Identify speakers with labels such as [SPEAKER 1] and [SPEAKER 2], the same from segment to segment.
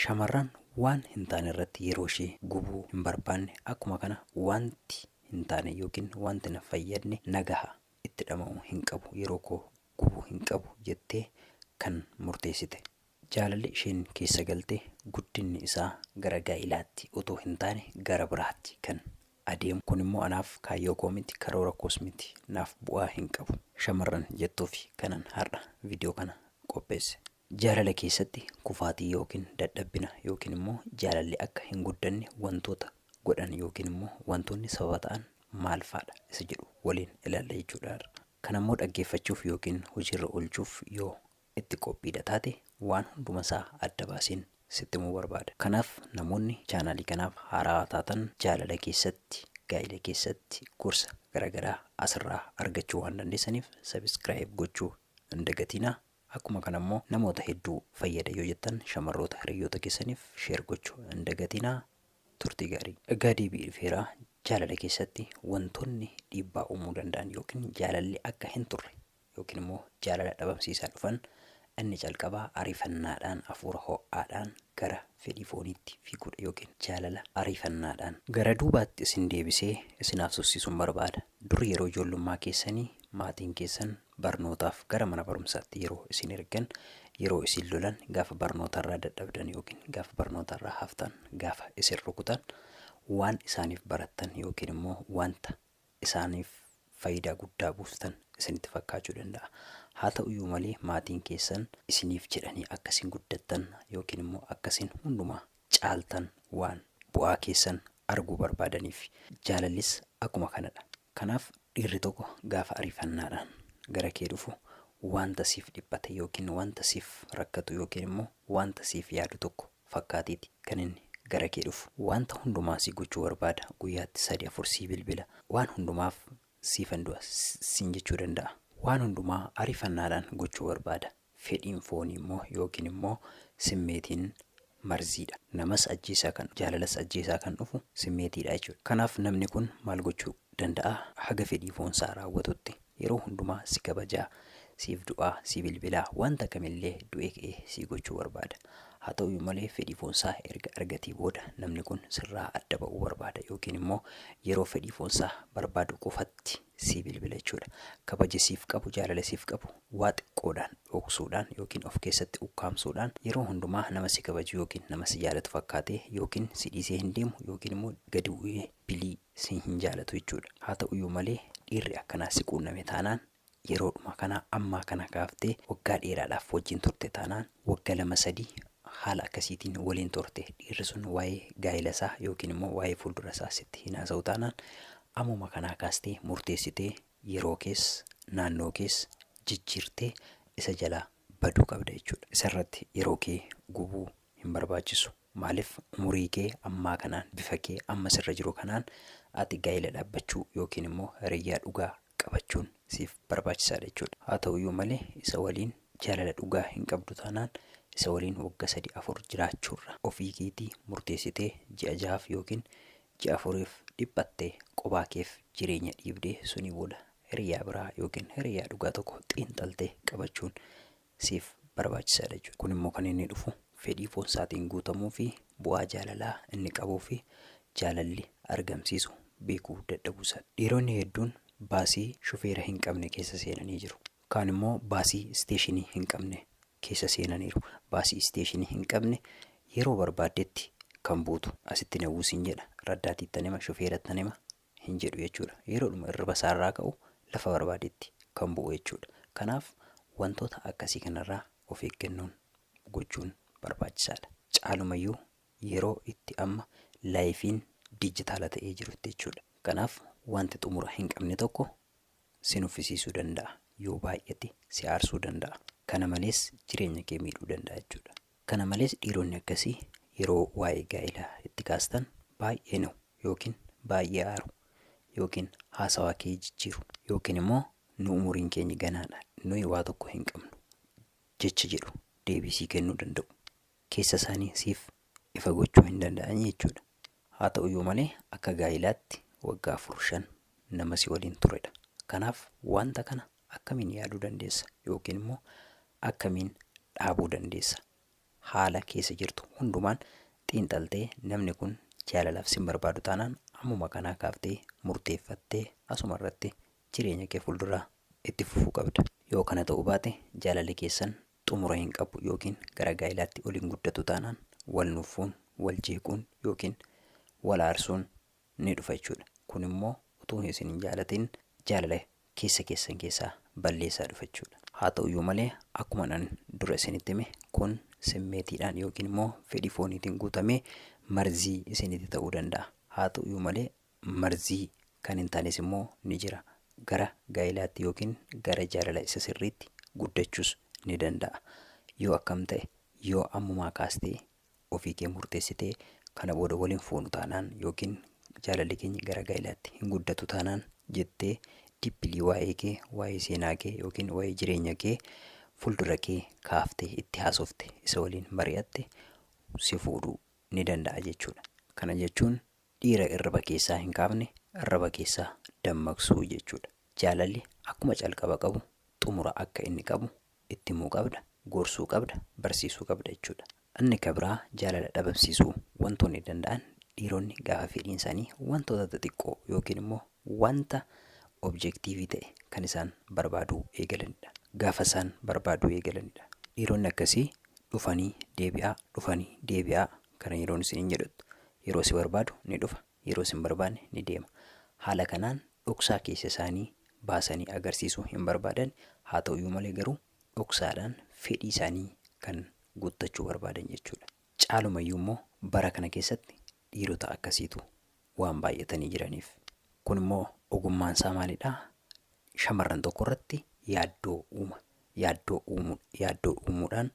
[SPEAKER 1] Shamarran waan hin taane irratti yeroo ishee gubuu hin barbaanne, akkuma kana wanti hin taane yookiin wanti na fayyadne nagaha itti dhama'uu hin qabu, yeroo koo gubuu hin qabu jettee kan murteessite. Jaalalli isheen keessa galte guddinni isaa gara gaa'ilaatti otoo hin taane gara biraatti kan adeemu. Kun immoo anaaf kaayyoo koo miti, karoora koos miti, naaf bu'aa hin qabu. Shamarran jettuufi kanan har'a viidiyoo kana qopheesse. Jaalala keessatti kufaatii yookiin dadhabbina yookiin immoo jaalalli akka hin guddanne wantoota godhan yookiin immoo wantoonni sababa ta'an maal faadha isa jedhu waliin ilaalla jechuudha. Kanammoo dhaggeeffachuuf yookiin hojiirra oolchuuf yoo itti qophiidha taate waan hunduma isaa adda baaseen sitti himuu barbaada. Kanaaf namoonni chaanaalii kanaaf haaraa taatan jaalala keessatti, gaa'ila keessatti gorsa garaagaraa asirraa argachuu waan dandeessaniif subscribe gochuu hin dagatinaa. Akkuma kana immoo namoota hedduu fayyada yoo jettan shamarroota hiriyoota keessaniif share gochuu hin dagatinaa. Turtii gaarii. Egaa deebii dhufeeraa. Jaalala keessatti wantoonni dhiibbaa uumuu danda'an yookiin jaalalli akka hin turre yookiin immoo jaalala dhabamsiisaa dhufan inni calqabaa ariifannaadhaan hafuura ho'aadhaan gara fedhii fooniitti fiiguudha yookiin jaalala ariifannaadhaan. Gara duubaatti isin deebisee isinaaf sussisuun barbaada. Dur yeroo ijoollummaa keessanii maatiin keessan barnootaaf gara mana barumsaatti yeroo isin ergan, yeroo isin lolan, gaafa barnootarraa dadhabdan yookiin gaafa barnootarraa haftan, gaafa isin rukutan waan isaaniif barattan yookiin immoo wanta isaaniif faayidaa guddaa buustan isinitti fakkaachuu danda'a. Haa ta'uyyuu malee maatiin keessan isiniif jedhanii akkasiin guddattan yookiin immoo akkasiin hundumaa caaltan waan bu'aa keessan arguu barbaadaniif. Jaalallis akkuma kanadha. Kanaaf dhiirri tokko gaafa ariifannaadhaan gara kee dhufu wanta siif dhiphate yookiin wanta siif rakkatu yookiin immoo wanta siif yaadu tokko fakkaatiiti kan inni gara kee dhufu. Wanta hundumaa si gochuu barbaada. Guyyaatti 3-4 sii bilbila. Waan hundumaaf siifan du'a siin jechuu danda'a. Waan hundumaa ariifannaadhaan gochuu barbaada. Fedhiin foonii immoo yookiin immoo simmeetiin marziidha. Namas ajjeesaa kan jaalalas ajjeesaa kan dhufu simmeetiidha jechuudha. Kanaaf namni kun maal gochuu danda'a? Haga fedhii foonsaa raawwatutti yeroo hundumaa si kabajaa, siif du'aa, si bilbilaa, wanta kamillee du'ee ka'ee si gochuu barbaada. Haa ta'uyyuu malee fedhii foonsaa erga argatee booda namni kun sirraa adda ba'uu barbaada yookiin immoo yeroo fedhii foonsaa barbaadu qofatti si bilbila jechuudha. Kabaja siif qabu, jaalala siif qabu waa xiqqoodhaan dhoksuudhaan yookiin of keessatti ukkaamsuudhaan yeroo hundumaa nama si kabaju yookiin nama si jaalatu fakkaatee yookiin si dhiisee hin deemu yookiin immoo gadi bu'ee bilii si hin jaalatu jechuudha. Haa ta'uyyuu malee dhiirri akkanaa si quunname taanaan yeroodhuma kana ammaa kana kaaftee waggaa dheeraadhaaf wajjin turte taanaan waggaa 2-3 haala akkasiitiin waliin turte dhiirri sun waa'ee gaa'ila isaa yookiin immoo waa'ee fuuldura isaa sitti hin haasa'u taanaan ammuma kanaa kaastee murteessitee yeroo kees naannoo kees jijjiirtee isa jalaa baduu qabda jechuudha. Isarratti yeroo kee gubuu hin barbaachisu. Maaliif umurii kee ammaa kanaan bifa kee amma sirra jiru kanaan ati gaa'ila dhaabbachuu yookiin immoo hiriyyaa dhugaa qabachuun siif barbaachisaadha jechuudha. Haa ta'uyyuu malee isa waliin jaalala dhugaa hin qabdu taanaan isa waliin waggaa 3-4 jiraachuurra ofii keetii murteessitee ji'a 6f yookiin ji'a 4f dhiphattee qophaa keef jireenya dhiibdee sunii booda hiriyaa biraa yookiin hiriyaa dhugaa tokko xiinxaltee qabachuun siif barbaachisaadha jechuudha. Kun immoo kan inni dhufu fedhii foonsaatiin guutamuu fi bu'aa jaalalaa inni qabuu fi jaalalli argamsiisu beekuu dadhabuu isaati. Dhiironni hedduun baasii shufeera hin qabne keessa seenanii jiru. Kaan immoo baasii isteeshinii hin qabne keessa seenaniiru. Baasii isteeshinii hin qabne yeroo barbaaddetti kan buutu asitti na buusin jedha. Raddaatiittan hima, shufeerattan hima hin jedhu jechuudha. Yeroodhuma irriba isaarraa ka'u lafa barbaadetti kan bu'u jechuudha. Kanaaf wantoota akkasii kanarraa of eeggannoon gochuun barbaachisaadha. Caalumayyuu yeroo itti amma laayifiin dijitaala ta'ee jirutti jechuudha. Kanaaf wanti xumura hin qabne tokko si nuffisiisuu danda'a. Yoo baay'ate si aarsuu danda'a. Kana malees jireenya kee miidhuu danda'a jechuudha. Kana malees dhiironni akkasii yeroo waa'ee gaa'ilaa itti kaastan baay'ee na'u yookiin baay'ee aaru yookiin haasawaa kee jijjiiru yookiin immoo nu umuriin keenya ganaadha, nuyi waa tokko hin qabnu jecha jedhu deebii sii kennuu danda'u. Keessa isaanii siif ifa gochuu hin danda'an jechuudha. Haa ta'uyyuu malee akka gaa'ilaatti waggaa 4-5 nama si waliin turedha. Kanaaf wanta kana akkamiin yaaduu dandeessa yookiin immoo akkamiin dhaabuu dandeessa? Haala keessa jirtu hundumaan xiinxaltee namni kun jaalalaaf sin barbaadu taanaan ammuma kanaa kaaftee murteeffattee asuma irratti jireenya kee fuulduraa itti fufuu qabda. Yoo kana ta'uu baate jaalalli keessan xumura hin qabu yookiin gara gaa'ilaatti ol hin guddatu taanaan wal nuffuun, wal jeequun yookiin wal aarsuun ni dhufa jechuudha. Kun immoo utuu isin hin jaalatin jaalala keessa keessan keessaa balleessaa dhufa jechuudha. Haa ta'uyyuu malee akkuma nan dura isinitti hime kun simmeetiidhaan yookiin immoo fedhii fooniitiin guutamee marzii isinitti ta'uu danda'a. Haa ta'uyyuu malee marzii kan hin taanes immoo ni jira. Gara gaa'ilaatti yookiin gara jaalala isa sirriitti guddachuus ni danda'a. Yoo akkam ta'e, yoo ammumaa kaastee ofii kee murteessitee kana booda waliin fuunu taanaan yookiin jaalalli keenya gara gaa'ilaatti hin guddatu taanaan jettee dippilii waa'ee kee, waa'ee seenaa kee yookiin waa'ee jireenya kee fuuldura kee kaaftee itti haasofte isa waliin mari'atte si fuudhuu ni danda'a jechuudha. Kana jechuun dhiira irriba keessaa hin kaafne irriba keessaa dammaqsuu jechuudha. Jaalalli akkuma calqaba qabu xumura akka inni qabu itti himuu qabda, gorsuu qabda, barsiisuu qabda jechuudha. Inni ka biraa jaalala dhabamsiisuu wantoonni danda'an dhiironni gaafa fedhiin isaanii wantoota xixiqqoo yookiin immoo wanta objektiivii ta'e kan isaan barbaaduu eegalanidha. Gaafa isaan barbaaduu eegalanidha. Dhiironni akkasii dhufanii deebi'aa, dhufanii deebi'aa kana yeroon isiniin jedhutti yeroo si barbaadu ni dhufa, yeroo si hin barbaanne ni deema. Haala kanaan dhoksaa keessa isaanii baasanii agarsiisuu hin barbaadan. Haa ta'uyyuu malee garuu dhoksaadhaan fedhii isaanii kan guuttachuu barbaadan jechuudha. Caalumayyuu immoo bara kana keessatti dhiirota akkasiitu waan baay'atanii jiraniif. Kun immoo ogummaan isaa maalidhaa? Shamarran tokko irratti yaaddoo uuma. Yaaddoo uumuu, yaaddoo uumuudhaan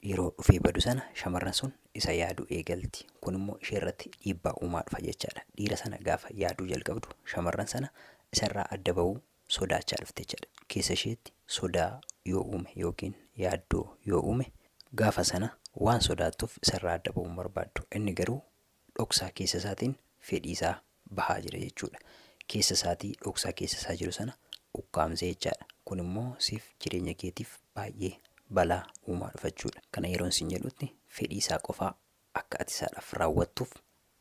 [SPEAKER 1] yeroo dhufee badu sana shamarran sun isa yaaduu eegalti. Kun immoo ishee irratti dhiibbaa uumaa dhufa jechaadha. Dhiira sana gaafa yaaduu jalqabdu shamarran sana isarraa adda ba'uu sodaachaa dhufte jechaadha. Keessa isheetti sodaa yoo uume yookiin yaaddoo yoo uume gaafa sana waan sodaattuuf isarraa adda ba'uu hin barbaaddu. Inni garuu dhoksaa keessa isaatiin fedhii isaa bahaa jira jechuudha. Keessa isaatii dhoksaa keessa isaa jiru sana ukkaamsee jechaadha. Kun immoo siif jireenya keetiif baay'ee balaa uumaa dhufa jechuudha. Kana yeroon siin jedhutti fedhii isaa qofaa akka ati isaadhaaf raawwattuuf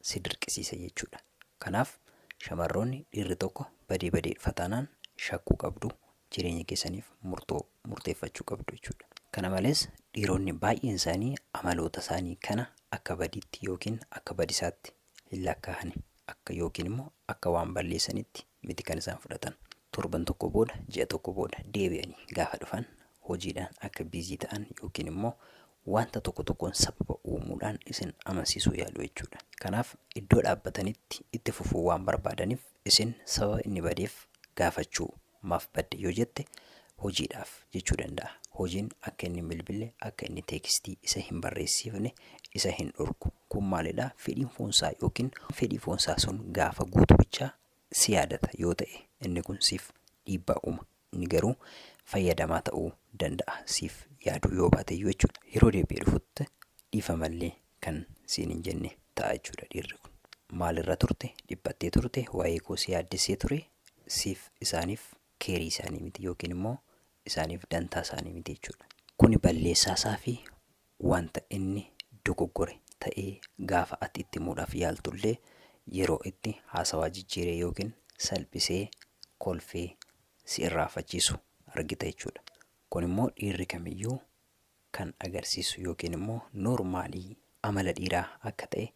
[SPEAKER 1] si dirqisiisa jechuudha. Kanaaf shamarroonni dhiirri tokko badee badee dhufa taanaan shakkuu qabdu, jireenya keessaniif murtoo murteeffachuu qabdu jechuudha. Kana malees dhiironni baay'een isaanii amaloota isaanii kana akka badiitti yookiin akka badisaatti hin lakkaa'ani. Akka yookiin immoo akka waan balleessanitti miti kan isaan fudhatan. Torban tokko booda, ji'a tokko booda deebi'anii gaafa dhufan hojiidhaan akka biizii ta'an yookiin immoo wanta tokko tokkoon sababa uumuudhaan isin amansiisuu yaalu jechuudha. Kanaaf iddoo dhaabbatanitti itti fufuu waan barbaadaniif isin sababa inni badeef gaafachuu, maaf badde yoo jette hojiidhaaf jechuu danda'a. Hojiin akka inni hin bilbille, akka inni teekstii isa hin barreessifne isa hin dhorku. Kun maalidha? Fedhiin foonsaa yookiin fedhii foonsaa sun gaafa guutu bichaa si yaadata yoo ta'e inni kun siif dhiibbaa uuma. Inni garuu fayyadamaa ta'uu danda'a siif yaaduu yoo baateyyuu jechuudha. Yeroo deebi'ee dhufutti dhiifamallee kan siin hin jenne ta'a jechuudha dhiirri kun. Maalirra turte? Dhiphattee turte? Waa'ee koo si yaaddessee ture? Siif isaaniif keerii isaanii miti yookiin immoo isaaniif dantaa isaanii miti jechuudha. Kuni balleessaa isaa fi wanta inni dogoggore ta'ee gaafa ati itti himuudhaaf yaaltullee yeroo itti haasawaa jijjiiree yookiin salphisee kolfee si irraafachiisu argita jechuudha. Kun immoo dhiirri kamiyyuu kan agarsiisu yookiin immoo noormaalii amala dhiiraa akka ta'e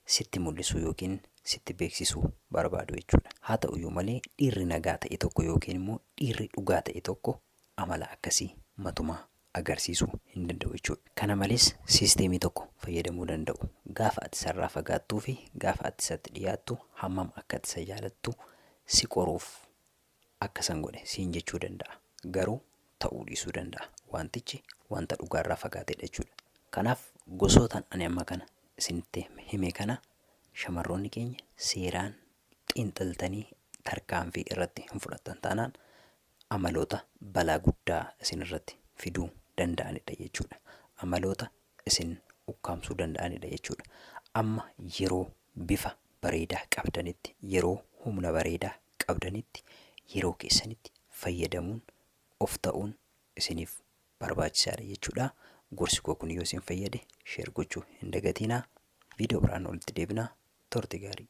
[SPEAKER 1] sitti mul'isuu yookiin sitti beeksisuu barbaadu jechuudha. Haa ta'uyyuu malee dhiirri nagaa ta'e tokko yookiin immoo dhiirri dhugaa ta'e tokko amala akkasii matumaa agarsiisuu hin danda'u jechuudha. Kana malees siisteemii tokko fayyadamuu danda'u. Gaafa ati isarraa fagaattuu fi gaafa ati isatti dhiyaattu hammam akka ati isa jaalattu si qoruuf akkasan godhe siin jechuu danda'a. Garuu ta'uu dhiisuu danda'a. Wantichi wanta dhugaarraa fagaatedha jechuudha. Kanaaf gosootaan ani amma kana isinitti hime kana shamarroonni keenya seeraan xiinxaltanii tarkaanfii irratti hin fudhattan taanaan amaloota balaa guddaa isin irratti fiduu danda'anidha jechuudha. Amaloota isin ukkaamsuu danda'anidha jechuudha. Amma yeroo bifa bareedaa qabdanitti, yeroo humna bareedaa qabdanitti, yeroo keessanitti fayyadamuun of ta'uun isiniif barbaachisaadha jechuudha. Gorsi koo kun yoo isin fayyade share gochuu hin dagatinaa. Viidiyoo biraan walitti deebinaa. Turtii gaarii.